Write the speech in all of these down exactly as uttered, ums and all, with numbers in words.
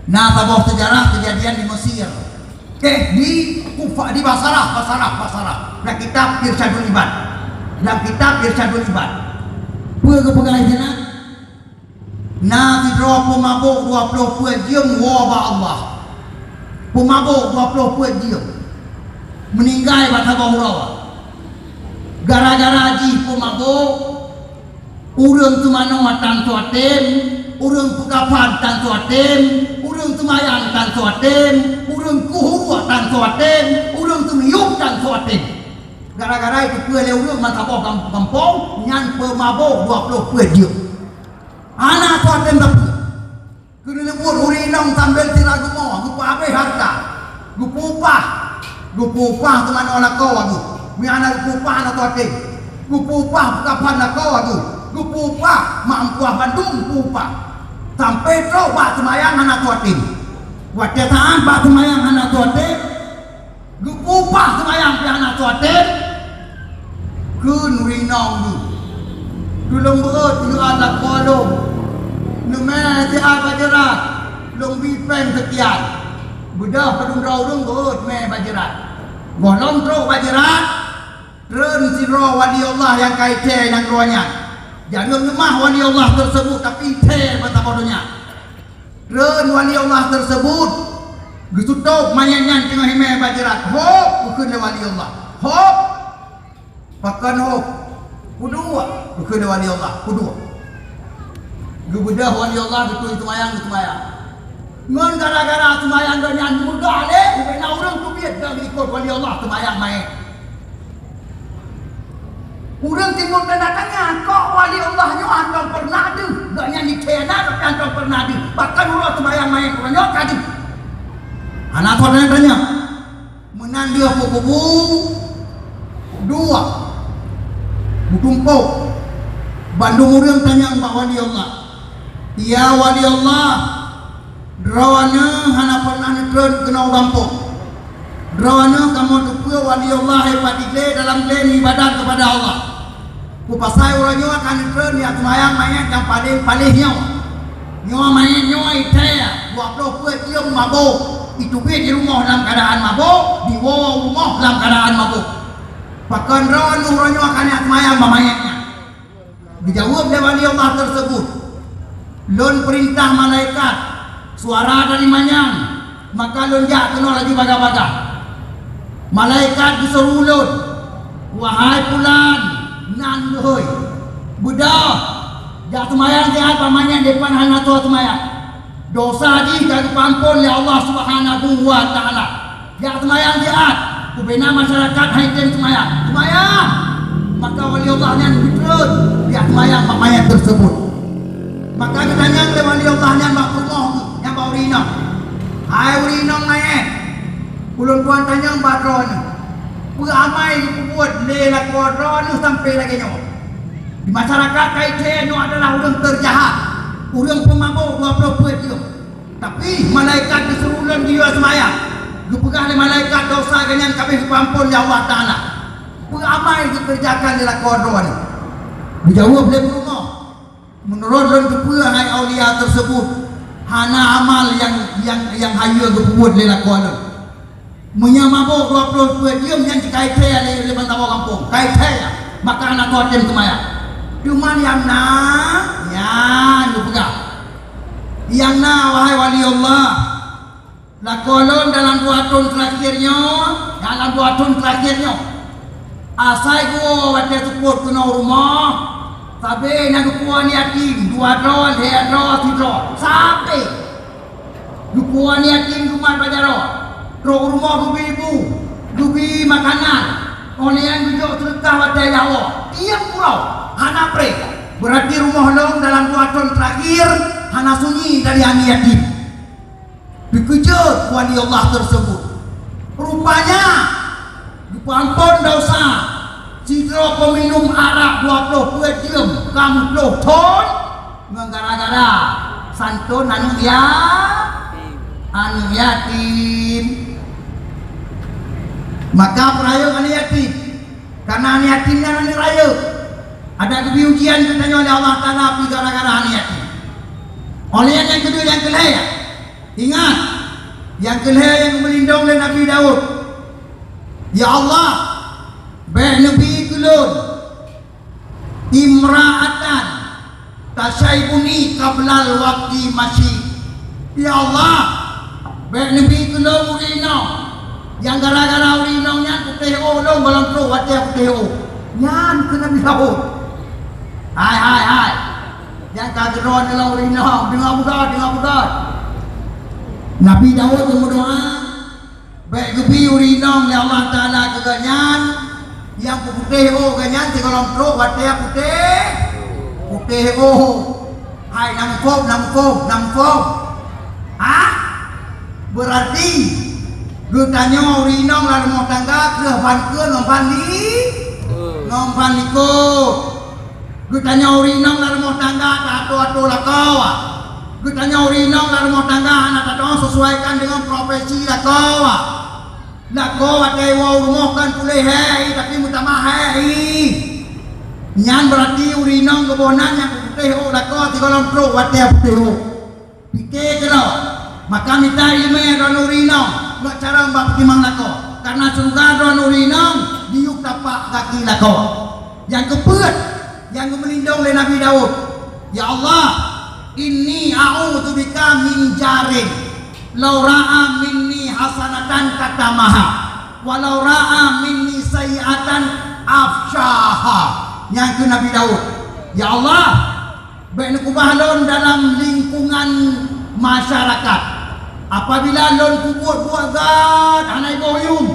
Na saboh seujarah keujadian di Mesir. Eh, di Kufa, di Basrah, Basrah, Basrah. Lam kitab Irsyadul Ibad. Lam kitab Irsyadul Ibad. Peue geupeugah di sinan? Na sidroe peumabök dua ploh peuet jeuem woe bak Allah. Peumabök dua ploh peuet jeuem. Meuninggai bak saboh uroe. Gara-gara jih peumabök, ureuëng teumanoe tan soe tem, ureuëng peukafan tan soe tem, ureuëng teumayang tan soe tem, ureuëng keuhurok tan soe tem, ureuëng teumiyueb tan soe tem. Gara-gara jiteupeue lé ureuëng ban saboh gam-, gampông, nyan peumabök dua ploh peuet jeuem. Hana soe tem sapeue. Keuneuleubuet ureuëng inong sambel sira geumo, geupeuhabéh hareuta, geupeu-upah, geupeu-upah teumanoe lakoe geuh, meuhana geupeu-upah hana soe tem, geupeu-upah peukafan lakoe geuh, geupeu-upah mak meutuah bandum geupeu-upah, sampoe trok bak seumayang hana soe tem. Watée saát bak seumayang hana soe tem, geupeu-upah seumayang pih hana soe tem, kheun ureuëng inong geuh. Tulông beuet siat lakoe lôn, neumè siat bajeurat, lôn bi péng seukian. Beudôh padum droe ureuëng beuet mè bajeurat. Gohlom trok bajeurat, treun sidroe wali Allah nyang ka ithèe nanggroe nyan. Jareueng leumah wali Allah teuseubut, tapi ithèe meusaboh donya. Treun wali Allah teuseubut, geuseutôt manyét nyan teungoh imè bajeurat. "Hop!" geukheun lé wali Allah. "Hop!" "Pakon hop?" "Kuduek," geukheun lé wali Allah. "Kuduek." Geubeudôh wali Allah, geuturi seumayang, geuseumayang. Ngon gara-gara seumayang geuh nyan, mudah lé ubena ureuëng teubiet dan ikot wali Allah seumayang manyét. Ureuëng timbul tanda tanya, kok wali Allah nyoe hántom peureunah deuh? Gobnyan jikhianat, tapi hántom peureunah deuh. Bahkan uroe seumayang manyét uroe nyoe ka deuh. Hana soe tanya-tanya. Meunan deuh peukubu dua. Meutumpôk. Bandum ureuëng tanyong bak wali Allah. "Ya wali Allah, droeneuh hana peureunah neutreun keunoe u gampông. Droeneuh kamoe teupeue wali Allah i pat glé dalam glé ibadat keupada Allah. Peue pasai uroe nyoe ka neutreun jak seumayang manyét nyang paleng paléh nyoe. Nyoe manyét nyoe ithèe dua ploh peuet jeuem mabök, iteubiet di rumoh lam keuadaan mabök, diwoe u rumoh lam keuadaan mabök. Pakon droeneuh uroe nyoe ka neujak seumayang bak manyét nyan?" Geujaweueb lé wali Allah teuseubut, "Lôn peurintah malaikat, suara dari manyang, maka lôn jak keunoe laju bagah-bagah. Malaikat geuseuruh lôn, 'Wahai pulan nan leuhôi, beudôh, jak seumayang siat bak manyét dipan hana soe seumayang. Desya jih ka geupeuamphon lé Allah Subhanahu wa Ta'ala. Jak seumayang siat, ubena masyarakat hai tem seumayang. Seumayang!' Maka wali Allah nyan geutreun jak seumayang bak manyét teuseubut. Maka geutanyong lé wali Allah nyan bak peurumoh geuh, nyang bak ureuëng inong, 'Hai ureuëng inong manyét, ulôn tuan tanyong bak droeneuh, peue amai geupeubuet lé lakoe droeneuh sampoe lagée nyoe? Di masyarakat ka ithèe nyoe adalah ureuëng teujahat, ureuëng peumabök dua ploh peuet jeuem. Tapi malaikat geuseuruh lôn geuyue seumayang. Geupeugah lé malaikat desya geuh nyan ka habéh geupeuamphon lé Allah Ta'ala. Peue amai geukeureujakan lé lakoe droeneuh?' Geujaweueb lé peurumoh, 'Meunurot lôn teupeue hai aulia teuseubut, hana amal nyang, nyang, nyang hayeue geupeubuet lé lakoe lôn. Meunyoe mabök dua ploh peuet jeuem nyan cit ka ithèe lé, lé bansaboh gampông, ka ithèe, maka hana soe tem seumayang. Teuma nyang na, nyan geupeugah, nyang na, wahai wali Allah, lakoe lôn dalam dua thon teurakhir nyoe, dalam dua thon teurakhir nyoe, asai geuwoe watèe seupôt keunoe u rumoh, sabé na geupuwoe aneuk yatim, dua droe, lhèe droe, sidroe, sabé. Geupuwoe aneuk yatim geumat bak jaroe, trok u rumoh geubi bu, geubi makanan, 'oh lheueh nyan geujok seudeukah watèe nyan woe, tiep uroe, hana preh. Beurati rumoh lôn dalam dua thon teurakhir hana sunyi dari aneuk yatim.' Teukeujot wali Allah teuseubut. Rupanya, geupeuamphon desya sidroe peuminum arak dua ploh peuet jeuem, ka meuploh thon, ngon gara-gara santon aneuk ya-, aneuk yatim. Maka peurayeuk aneuk yatim, karena aneuk yatim nyan aneuk rayeuk. Adak geubi ujian geutanyoe lé Allah Ta'ala pih gara-gara aneuk yatim. 'Oh lheueh nyan nyang keudua nyang keulhèe, Ingat, nyang keu lhèe nyang geumeulindong lé Nabi Daud, "Ya Allah, bèk neubi keu lôn imra'atan tasyaibuni qablal waqti masyi." Ya Allah, bèk neubi keu lôn ureueng inong nyang gara-gara ureueng inong nyan putéh ôk lôn gohlom trok watèe putéh ôk. Nyan keu Nabi Daud. Hai, hai, hai! Nyang ka geudroe ngon ureueng inong, deungö beugöt, deungö beugöt. Nabi Daud geumeudoá, bèk geubi ureueng inong lé Allah Taala keu geuhnyan, nyang peuputéh ôk geuhnyan sigohlom trok watèe putéh, putéh ôk. Hai, na muphom, na muphom, na muphom? Hah? Beurati geutanyoe ureueng inong lam rumoh tangga kreueh ban keue ngon ban li-, ngon ban likot. Geutanyoe ureueng inong lam rumoh tangga ta-ato-ato lakoe. Geutanyoe ureueng inong lam rumoh tangga hana tatu'oh seusuaikan deungon profesi lakoe. Lakoe watèe woe u rumoh kon puléh hèk, tapi meutamah hèk. Nyan beurati ureueng inong geuboh nan nyang peuputéh ôk lakoe sigohlom trok watèe putéh ôk. Pike keudroe, maka mita ileumèe droeneuh ureueng inong, ngon cara bak peutimang lakoe. Kareuna syeuruga droeneuh ureueng inong diyueb tapak gaki lakoe. Nyang keupeuet, nyang geumeulindong lé Nabi Daud, "Ya Allah, inni a'udzubika min jarin, lau ra'a minni hasanatan katamaha, walau ra'a minni sayyi'atan afsyaha." Nyang keu Nabi Daud, "Ya Allah, bèk neukeubah lôn dalam lingkungan masyarakat. Apabila lôn peubuet buet gèt, hana iboh yuem.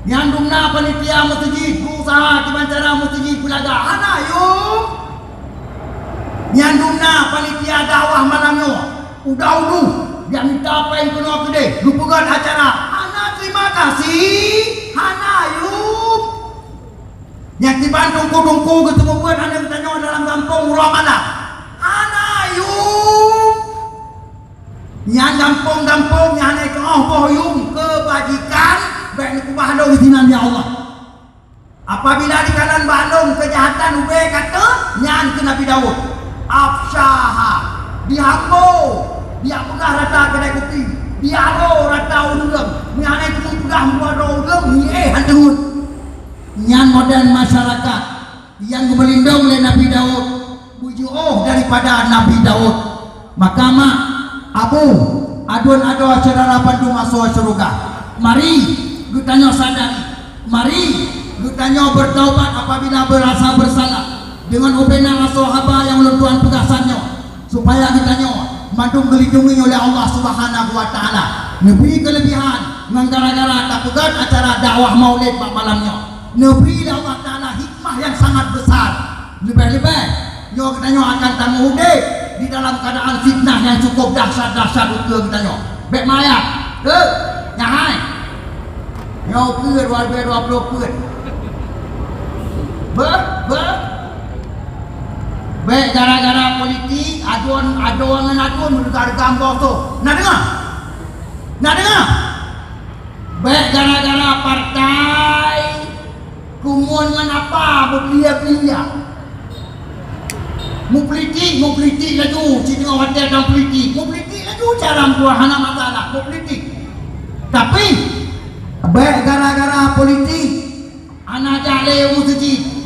Nyan dum na panitia meuseujid, beurusaha kiban cara meuseujid peulaga, hana yuem. Nyan dum na panitia dakwah malam nyoe, udah uduh, jak mita péng keunoe keudeh, geupeugöt acara, hana terima kasih, hana yuem. Nyan kiban teungku-teungku geuteumeubeuet aneuk geutanyoe dalam gampông uroe malam, hana yuem. Nyan gampông-gampông nyang hana teu'oh boh yuem keubajikan, bèk neukeubah lôn sinan, ya Allah. Apabila dikanan bak lôn keujahatan ubé ka teuh, nyan keu Nabi Daud, afsyaha, dihambo, dipeugah rata keudè kupi, diaro rata ureueng, nyang hana teupeu peugah meurunoe ureueng, ngieng han teungeut." Nyan model masyarakat nyang geumeulindong lé Nabi Daud, beujiôh daripada Nabi Daud. Maka mak, abu, aduen adoe syedara bandum asoe syeuruga, mari geutanyoe sadari, mari geutanyoe beutaubat apabila beurasa beusalah deungon ubena asoe haba nyang ulôn tuan peugah saat nyoe. Supaya geutanyoe mandum geulindungi oleh Allah Subhanahu wa Taala. Neubri keuleubihan ngon gara-gara tapeugöt acara dakwah Maulid bak malam nyoe. Neubri lé Allah Taala hikmah nyang sangat besar. Leubeh-leubeh nyoe geutanyoe akan tameuudép di dalam keuadaan fitnah nyang cukup dahsyat-dahsyat ukeue geutanyoe. Bèk meuayat. Deuh, nyan hai. Nyoe ukeue dua ribèe dua ploh peuet. Beuh, beuh. Bèk gara-gara politik, aduen, aduen ngon aduen meureuga-reuga ambo soe. Na deungö? Na deungö? Bèk gara-gara partai, keumuen ngon apa, beubeulia-beulia. Meupolitik, meupolitik laju, sideungoe watèe dong politik. Meupolitik laju cara meutuah, hana masalah, meupolitik. Tapi, bèk gara-gara politik, hana jak lé u meuseujid.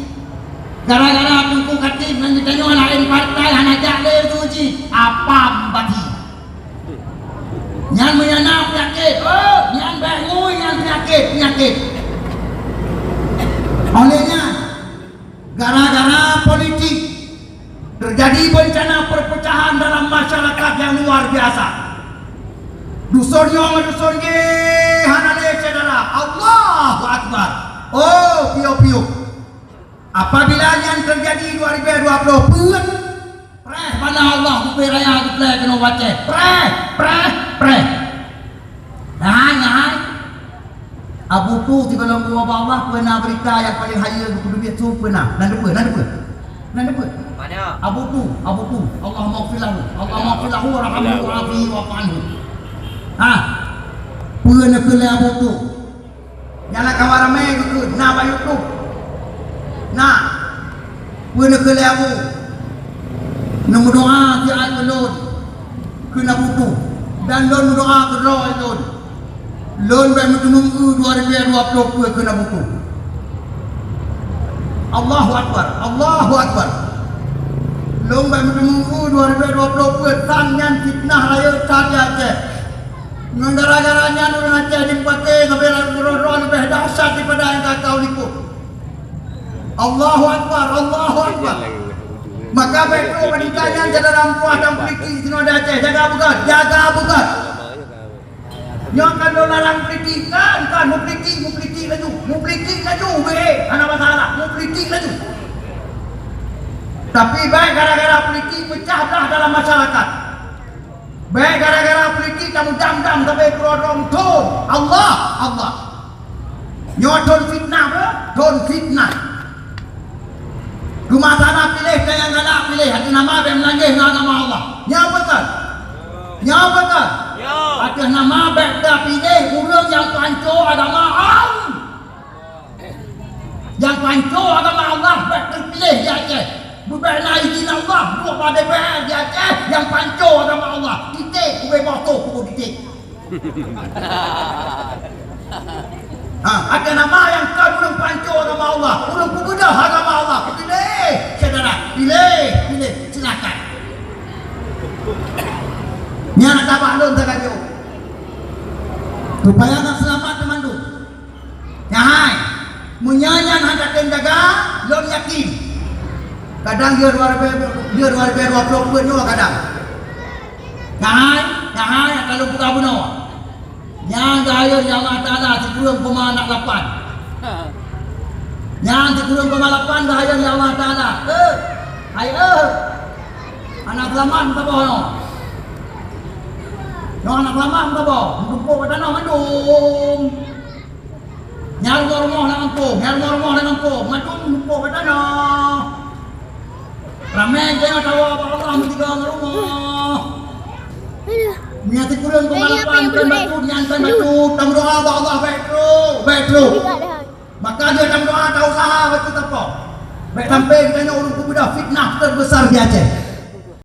Gara-gara Teungku Khatib ngon geutanyoe laén partai hana jak lé u meuseujid. Apam bati. Nyan meunyo na peunyakét, oh, nyan bèk ngui nyan peunyakét, peunyakét. Oleh nyan, gara-gara politik, teujadi beuncana peurpeucahan dalam masyarakat nyang luar biasa. Duson nyoe ngon duson jéh hana lé syedara. Allahu Akbar. Oh, piôh-piôh. Apabila nyan teujadi dua ribèe dua ploh peuet, preh bala Allah geupeu raya geuplè keunoe u Aceh. Preh, preh, preh. Nyan hai, nyan hai. Abu Tu sigohlom geuwoe bak Allah, peue na beurita nyang paleng hayeue geupeudubiet su, peue na? Na teupeue, na teupeue? Na teupeue? Mana? Abu Tu, Abu Tu. Allahumma ighfir lahu. Allahumma ighfir lahu warhamhu wa'afihi wa'fu anhu. Ha. Peue na keu lé Abu Tu? Nyang na kawan ramé geukheun, na bak YouTube. Na. Peue na keu lé Abu? Neumeudoa siat keu lôn. Keu na Abu Tu. Lôn meudoa keudroe lôn. Lôn bèk meuteumèe dua ribu dua puluh peuet keunan buku. Allahu Akbar, Allahu Akbar. Lôn bèk meuteumèe dua ribu dua puluh peuet, sang nyan fitnah rayeuk that di Aceh. Ngon gara-gara nyan ureueng Aceh jipaké ngon bela roh-roh leubeh dahsyat daripada nyang ka kalikot. Allahu Akbar, Allahu Akbar. Maka bèk trôk bak tingkat nyan syedara meutuah dan peuliti sinoe di Aceh. Jaga beugöt, jaga beugöt. Nyoe kan lôn larang peuliti, kan, kan, meupeuliti, meupeuliti laju, meupeuliti laju, weh, hana masalah, meupeuliti laju. Tapi bèk gara-gara peuliti peucah blah dalam masyarakat. Bèk gara-gara peuliti tamudam-dam sabe keudroe-droe thôn. Allah, Allah. Nyoe thôn fitnah, beuh? Thôn fitnah. Teuma hana piléh nyang galak piléh, ateueh nama bèk meulangge ngon agama Allah. Nyan beutôi. Nyan beutôi. Ateueh nama bèk tapiléh ureueng nyang panco agama Allah. Nyang panco agama Allah bèk teupiléh di Aceh. Beubèk na izin Allah, duek bak D P R di Aceh nyang panco agama Allah. Titék, ubé boh toh kubu titék. Ha, ateueh nama nyang kon ureueng panco agama Allah, ureueng peubeudôh agama Allah. Piléh, syedara, piléh, piléh, silakan. Nyan tabak lôn tagajok. Supaya na seulamat teumandum. Nyan hai, meunyoe nyan hana tem jaga, lôn yakin. Kadang yeue dua ribèe, yeue dua ribèe dua ploh peuet nyoe kadang. Nyan hai, nyan hai, ka lôn peugah bunoe. Nyan geuhayôn lé Allah Taala sikureueng koma aneuk lapan. Nyan sikureueng koma lapan geuhayôn lé Allah Taala. Eh, hai eh. Aneuk seulamat meusaboh nyoe. Nyoe aneuk seulamat meusaboh, meutumpôk bak tanoh mandum. Nyang rumoh-rumoh lam gampông, nyang rumoh-rumoh lam gampông, mandum meutumpôk bak tanoh. Ramé geutanyoe tawoe bak Allah meusigoe ngon rumoh. Meunyo sikureueng koma lapan, nyan bacut, nyan bacut, tameudoa bak Allah, bèk trôk, bèk trôk. Maka lheueh tameudoa, tausaha bacut sapo. Bèk sampai geutanyoe ureueng peubeudôh fitnah terbesar di Aceh.